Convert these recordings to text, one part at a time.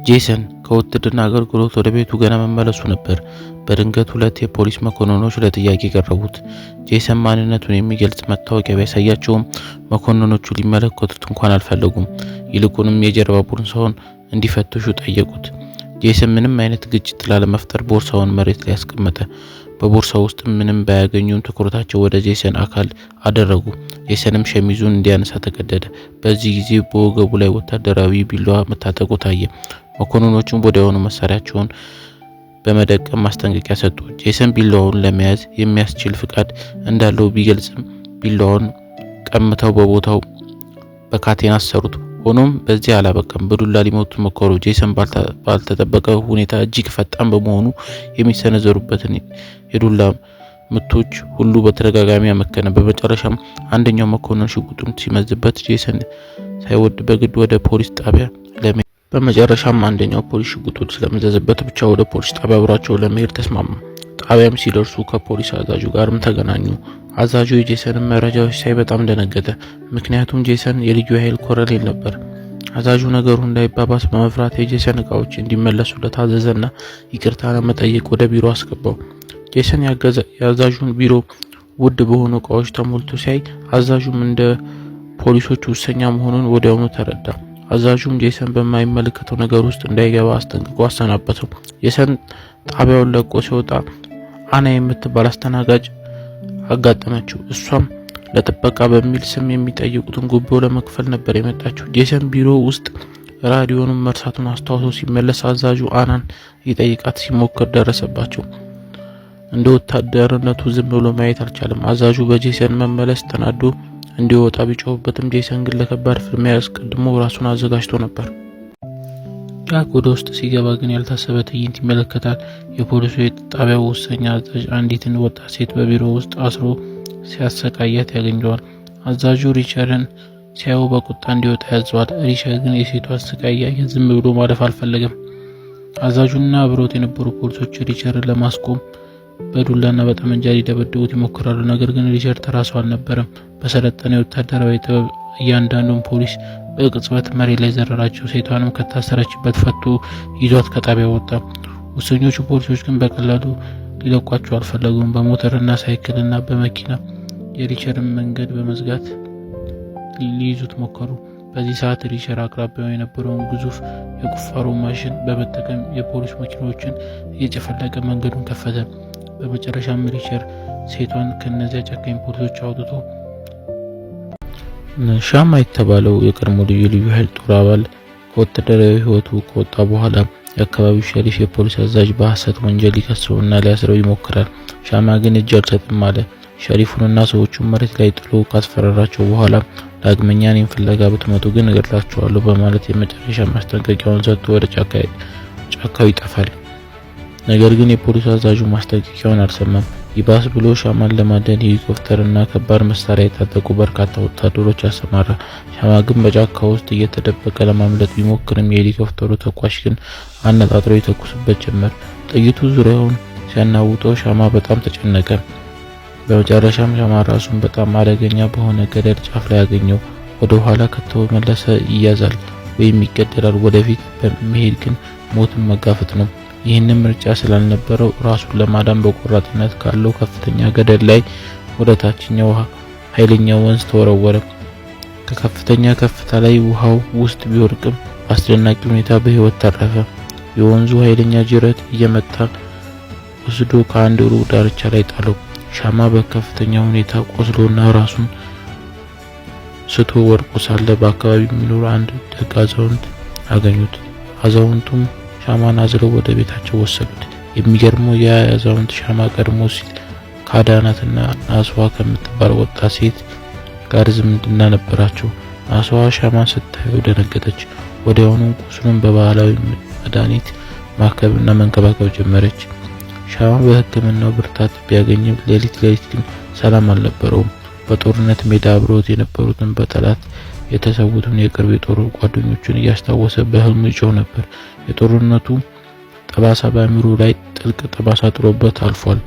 ጄሰን ከውትድርና አገልግሎት ወደ ቤቱ ገና መመለሱ ነበር። በድንገት ሁለት የፖሊስ መኮንኖች ለጥያቄ ቀረቡት። ጄሰን ማንነቱን የሚገልጽ መታወቂያ ቢያሳያቸውም መኮንኖቹ ሊመለከቱት እንኳን አልፈለጉም። ይልቁንም የጀርባ ቦርሳውን እንዲፈትሹ ጠየቁት። ጄሰን ምንም አይነት ግጭት ላለመፍጠር ቦርሳውን መሬት ላይ አስቀመጠ። በቦርሳው ውስጥ ምንም ባያገኙም ትኩረታቸው ወደ ጄሰን አካል አደረጉ። ጄሰንም ሸሚዙን እንዲያነሳ ተገደደ። በዚህ ጊዜ በወገቡ ላይ ወታደራዊ ቢላዋ መታጠቁ ታየ። መኮንኖቹም ወዲያውኑ መሳሪያቸውን በመደቀን ማስጠንቀቂያ ሰጡ። ጄሰን ቢላዋውን ለመያዝ የሚያስችል ፍቃድ እንዳለው ቢገልጽም ቢላዋውን ቀምተው በቦታው በካቴና አሰሩት። ሆኖም በዚህ አላበቃም። በዱላ ሊመቱት ሞከሩ። ጄሰን ባልተጠበቀ ሁኔታ እጅግ ፈጣን በመሆኑ የሚሰነዘሩበትን የዱላ ምቶች ሁሉ በተደጋጋሚ አመከነ። በመጨረሻም አንደኛው መኮንን ሽጉጡን ሲመዝበት ጄሰን ሳይወድ በግድ ወደ ፖሊስ ጣቢያ ለመሄድ በመጨረሻም አንደኛው ፖሊስ ሽጉጡን ስለመዘዘበት ብቻ ወደ ፖሊስ ጣቢያ አብሯቸው ለመሄድ ተስማማ። ጣቢያም ሲደርሱ ከፖሊስ አዛዡ ጋርም ተገናኙ። አዛዡ የጄሰንን መረጃዎች ሲያይ በጣም ደነገጠ። ምክንያቱም ጄሰን የልዩ ኃይል ኮሎኔል ነበር። አዛዡ ነገሩ እንዳይባባስ በመፍራት የጄሰን እቃዎች እንዲመለሱለት አዘዘና ይቅርታ ለመጠየቅ ወደ ቢሮ አስገባው። ጄሰን የአዛዡን ቢሮ ውድ በሆኑ እቃዎች ተሞልቶ ሲያይ አዛዡም እንደ ፖሊሶች ውሰኛ መሆኑን ወዲያውኑ ተረዳ። አዛዡም ጄሰን በማይመለከተው ነገር ውስጥ እንዳይገባ አስጠንቅቆ አሰናበተው። ጄሰን ጣቢያውን ለቆ ሲወጣ አና የምትባል አስተናጋጅ አጋጠመችው። እሷም ለጥበቃ በሚል ስም የሚጠይቁትን ጉቦ ለመክፈል ነበር የመጣችው። ጄሰን ቢሮ ውስጥ ራዲዮኑን መርሳቱን አስታውሶ ሲመለስ አዛዡ አናን ሊጠይቃት ሲሞክር ደረሰባቸው። እንደ ወታደርነቱ ዝም ብሎ ማየት አልቻለም። አዛዡ በጄሰን መመለስ ተናዶ እንዲወጣ ቢጮህበትም ጄሰን ግን ለከባድ ፍልሚያ አስቀድሞ ራሱን አዘጋጅቶ ነበር። ጃክ ወደ ውስጥ ሲገባ ግን ያልታሰበ ትዕይንት ይመለከታል። የፖሊሱ የጣቢያው ውሰኛ አዛዥ አንዲትን ወጣት ሴት በቢሮ ውስጥ አስሮ ሲያሰቃያት ያገኘዋል። አዛዡ ሪቸርን ሲያየው በቁጣ እንዲወጣ ያዘዋል። ሪቸር ግን የሴቷን ስቃይ እያየ ዝም ብሎ ማለፍ አልፈለገም። አዛዡና አብረውት የነበሩ ፖሊሶች ሪቸርን ለማስቆም በዱላና በጠመንጃ ሊደበድቡት ይሞክራሉ። ነገር ግን ሪቸር ተራ ሰው አልነበረም። በሰለጠነ የወታደራዊ ጥበብ እያንዳንዱን ፖሊስ በቅጽበት መሬት ላይ ዘረራቸው። ሴቷንም ከታሰረችበት ፈቶ ይዟት ከጣቢያ ወጣ። ውሰኞቹ ፖሊሶች ግን በቀላሉ ሊለቋቸው አልፈለጉም። በሞተርና ሳይክልና በመኪና የሪቸርን መንገድ በመዝጋት ሊይዙት ሞከሩ። በዚህ ሰዓት ሪቸር አቅራቢያው የነበረውን ግዙፍ የቁፋሮ ማሽን በመጠቀም የፖሊስ መኪናዎችን እየጨፈለቀ መንገዱን ከፈተ። በመጨረሻም ሪቸር ሴቷን ከነዚያ ጨካኝ ፖሊሶች አውጥቶ ሻማ የተባለው የቀድሞ ልዩ ልዩ ኃይል ጦር አባል ከወታደራዊ ሕይወቱ ከወጣ በኋላ የአካባቢው ሸሪፍ የፖሊስ አዛዥ በሐሰት ወንጀል ሊከሰውና ሊያስረው ይሞክራል። ሻማ ግን እጅ አልሰጥም አለ። ሸሪፉንና ሰዎቹን መሬት ላይ ጥሎ ካስፈራራቸው በኋላ ዳግመኛ እኔን ፍለጋ ብትመጡ ግን እገድላችኋለሁ በማለት የመጨረሻ ማስጠንቀቂያውን ሰጥቶ ወደ ጫካው ይጠፋል። ነገር ግን የፖሊስ አዛዡ ማስጠንቀቂያውን አልሰማም። ይባስ ብሎ ሻማን ለማደን ሄሊኮፕተርና ከባድ መሳሪያ የታጠቁ በርካታ ወታደሮች አሰማራ። ሻማ ግን በጫካ ውስጥ እየተደበቀ ለማምለጥ ቢሞክርም የሄሊኮፕተሩ ተኳሽ ግን አነጣጥሮ ይተኩስበት ጀመር። ጥይቱ ዙሪያውን ሲያናውጠው ሻማ በጣም ተጨነቀ። በመጨረሻም ሻማ ራሱን በጣም አደገኛ በሆነ ገደል ጫፍ ላይ አገኘው። ወደ ኋላ ከተመለሰ ይያዛል ወይም ይገደላል። ወደፊት በመሄድ ግን ሞትን መጋፈጥ ነው። ይህንን ምርጫ ስላልነበረው ራሱን ለማዳን በቆራጥነት ካለው ከፍተኛ ገደል ላይ ወደ ታችኛው ኃይለኛ ወንዝ ተወረወረ። ከከፍተኛ ከፍታ ላይ ውሃው ውስጥ ቢወድቅም በአስደናቂ ሁኔታ በሕይወት ተረፈ። የወንዙ ኃይለኛ ጅረት እየመታ ወስዶ ከአንድ ሩቅ ዳርቻ ላይ ጣለው። ሻማ በከፍተኛ ሁኔታ ቆስሎና ራሱን ስቶ ወድቆ ሳለ በአካባቢው የሚኖሩ አንድ ደግ አዛውንት አገኙት። አዛውንቱም ሻማን አዝለው ወደ ቤታቸው ወሰዱት። የሚገርመው ያ አዛውንት ሻማ ቀድሞ ሲል ካዳናትና ናስዋ ከምትባል ወጣት ሴት ጋር ዝምድና ነበራቸው። ናስዋ ሻማን ስታየው ደነገጠች። ወዲያውኑ ቁስሉን በባህላዊ መድኃኒት ማከብና መንከባከብ ጀመረች። ሻማ በሕክምናው ብርታት ቢያገኝም ሌሊት ሌሊት ግን ሰላም አልነበረውም። በጦርነት ሜዳ አብረውት የነበሩትን በጠላት የተሰዉትን የቅርብ የጦር ጓደኞቹን እያስታወሰ በህልሙ ይጮህ ነበር። የጦርነቱ ጠባሳ በአእምሮ ላይ ጥልቅ ጠባሳ ጥሎበት አልፏል።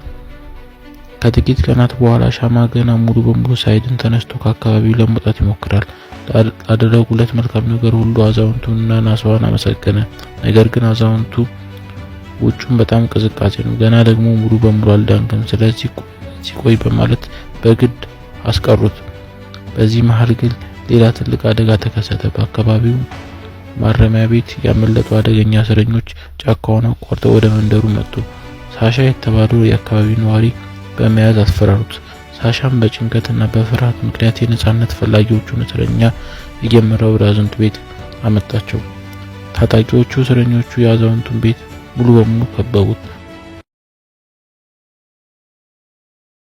ከጥቂት ቀናት በኋላ ሻማ ገና ሙሉ በሙሉ ሳይድን ተነስቶ ከአካባቢው ለመውጣት ይሞክራል። ላደረጉለት መልካም ነገር ሁሉ አዛውንቱንና ናሳዋን አመሰገነ። ነገር ግን አዛውንቱ ውጩን በጣም ቅዝቃዜ ነው፣ ገና ደግሞ ሙሉ በሙሉ አልዳንክም፣ ስለዚህ ሲቆይ በማለት በግድ አስቀሩት። በዚህ መሃል ግን ሌላ ትልቅ አደጋ ተከሰተ። በአካባቢው ማረሚያ ቤት ያመለጡ አደገኛ እስረኞች ጫካውን አቋርጠው ወደ መንደሩ መጡ። ሳሻ የተባለው የአካባቢው ነዋሪ በመያዝ አስፈራሩት። ሳሻም በጭንቀትና በፍርሃት ምክንያት የነጻነት ፈላጊዎቹን እስረኛ እየመራ ወደ አዛውንቱ ቤት አመጣቸው። ታጣቂዎቹ እስረኞቹ የአዛውንቱን ቤት ሙሉ በሙሉ ከበቡት።